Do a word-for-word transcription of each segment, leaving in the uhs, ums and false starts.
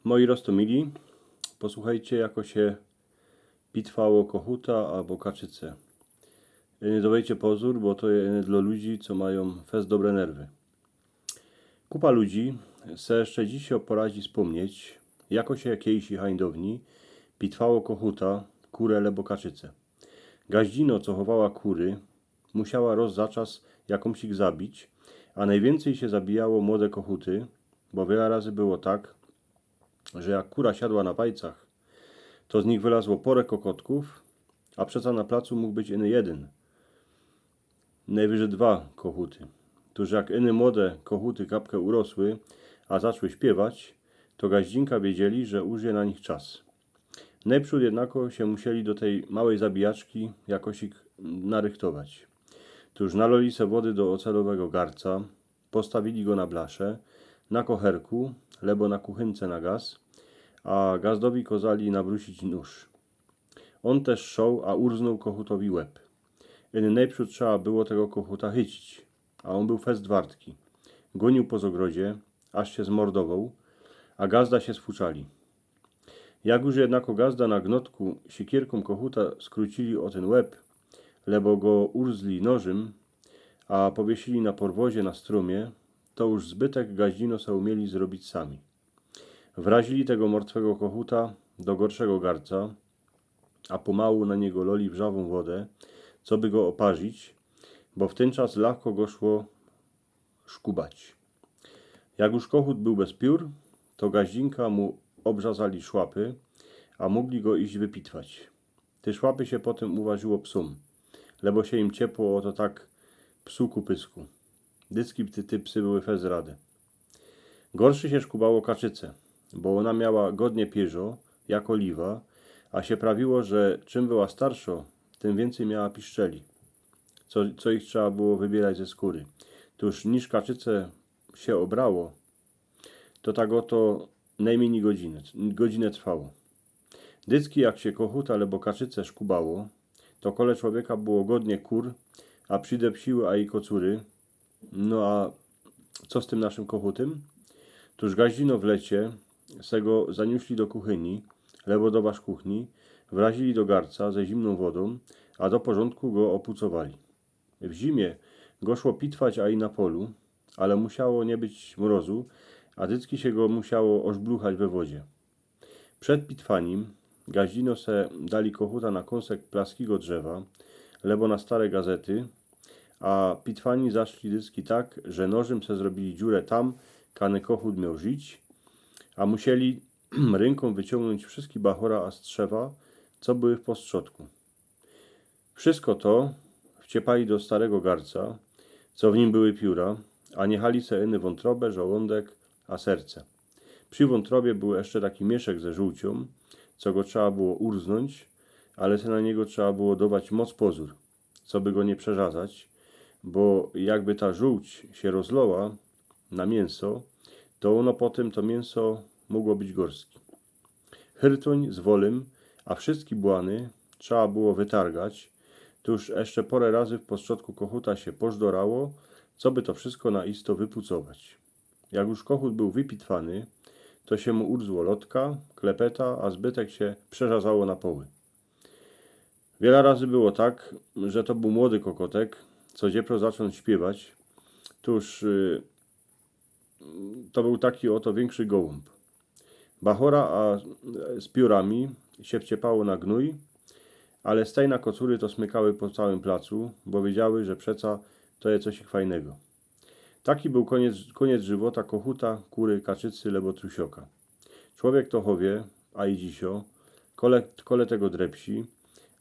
Moi roztōmili, posłuchejcie, jako sie pitwało kochuta abo kaczyce. Ino dŏwejcie pozōr, bo to je ino dlŏ ludzi, co majōm fest dobre nerwy. Kupa ludzi se jeszcze dzisiŏ poradzi spōmnieć, jako sie kejsi hańdowni pitwało kochuta, kurã lebo kaczyce. Gaździno, co chowała kury, musiała roz za czas jakōmsik zabić, a nojwiyncyj sie zabijało młode kochuty, bo wiela razy było tak, że jak kura siadła na pajcach, to z nich wylazło porã kokotków, a przeca na placu mōg być ino jedyn, nojwyżyj dwa kochuty. Tōż jak ino młode kochuty kapkã urosły, a zaczły śpiywać, to gaździnka wiedzieli, że już je na nich czas. Nojprzōd jednako sie musieli do tyj małej zabijaczki jakosik narychtować. Tōż naloli se wody do ocelowego garca, postawili go na blasze, na kocherku, lebo na kuchynce na gaz, a gazdowi kozali nawrōcić nōż. Ôn tyż szoł, a urznōł kochutowi łeb. Ino nojprzōd trzeba było tego kochuta chycić, a ôn bōł fest wartki. Gōniōł po zogrodzie, aż sie zmordowoł, a gazda sie sfuczali. Jak już jednako gazda na gnotku siekierkōm kochuta skrucili ô tyn łeb, lebo go urzli nożym, a powiesili na porwozie na strōmie, to już zbytek gaździno se umieli zrobić sami. Wrazili tego mortwego kochuta do gorszego garca, a pōmału na niego loli wrzawōm wodã, coby go ôparzić, bo w tyn czas lachko go szło szkubać. Jak już kochut bōł bez piōr, to gaździnka mu ôbrzazali szłapy, a mōgli go iść wypitwać. Te szłapy sie potym uwarziło psōm, lebo sie im ciepło ô to tak psu ku pysku. Dycki te, te psy były fest rade. Gorszy sie szkubało kaczyce, bo ôna miała godnie pierzo, jak ôliwa, a sie prawiło, że czym była starszŏ, tym wiyncyj miała piszczeli, co, co ich trzeba było wybierać ze skōry. Tōż niż kaczyce sie ôbrało, to tak ô to nojmyni godziny, godzinę trwało. Dycki jak sie kochuta lebo kaczyce szkubało, to kole człowieka było godnie kur, a przidepsiły a i kocury. No a co z tym naszym kochutym? Tōż gaździno w lecie se go zaniōśli do kuchyni, lebo do waszkuchni, wrazili do garca ze zimnōm wodōm, a do porzōndku go ôpucowali. W zimie go szło pitwać a i na polu, ale musiało niy być mrozu, a dycki sie go musiało ôżbluchać we wodzie. Przed pitwanim gaździno se dali kochuta na kōnsek plaskigo drzewa, lebo na stare gazety, a pitwani zaczli dycki tak, że nożym se zrobili dziurã tam, kany kochut mioł żyć, a musieli rynkōm wyciōngnōńć wszyjski bachora a strzewa, co były w postrzodku. Wszyjsko to wciepali do starego garca, co w nim były piōra, a niechali se ino wōntrobę, żołōndek a serce. Przi wōntrobie bōł jeszcze taki miyszek ze żōłciōm, co go trzeba było urznōńć, ale se na niego trzeba było dŏwać moc pozōr, coby go niy przerzazać, bo jakby ta żōłć sie rozloła na miynso, to ôno potym to miynso mōgło być gorski. Hyrtōń z wolym, a wszyjski błany trzeba było wytargać, tōż jeszcze porã razy w postrzodku kochuta sie pożdorało, coby to wszyjsko na isto wypucować. Jak już kochut bōł wypitwany, to sie mu urzło lotka, klepeta, a zbytek sie przerzazało na poły. Wiela razy było tak, że to bōł młody kokotek, co dziepro zaczōn śpiywać, tōż y, to bōł taki ô to wiynkszych gołōmb. Bachora a z piōrami sie wciepało na gnōj, ale stejna kocury to smykały po całym placu, bo wiedziały, że przeca to je coś fajnego. Taki bōł kōniec, kōniec żywota kochuta, kury, kaczycy lebo trusioka. Człowiek to chowie, a i dzisiŏ, kole, kole tego drepsi,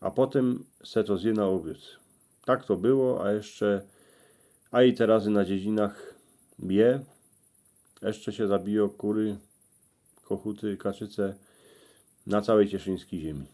a potym se to zje na ôbiŏd. Tak to było, a jeszcze, a i terazy na dziedzinach je, jeszcze sie zabijŏ kury, kochuty, kaczyce na cołkij cieszyńskij ziymi.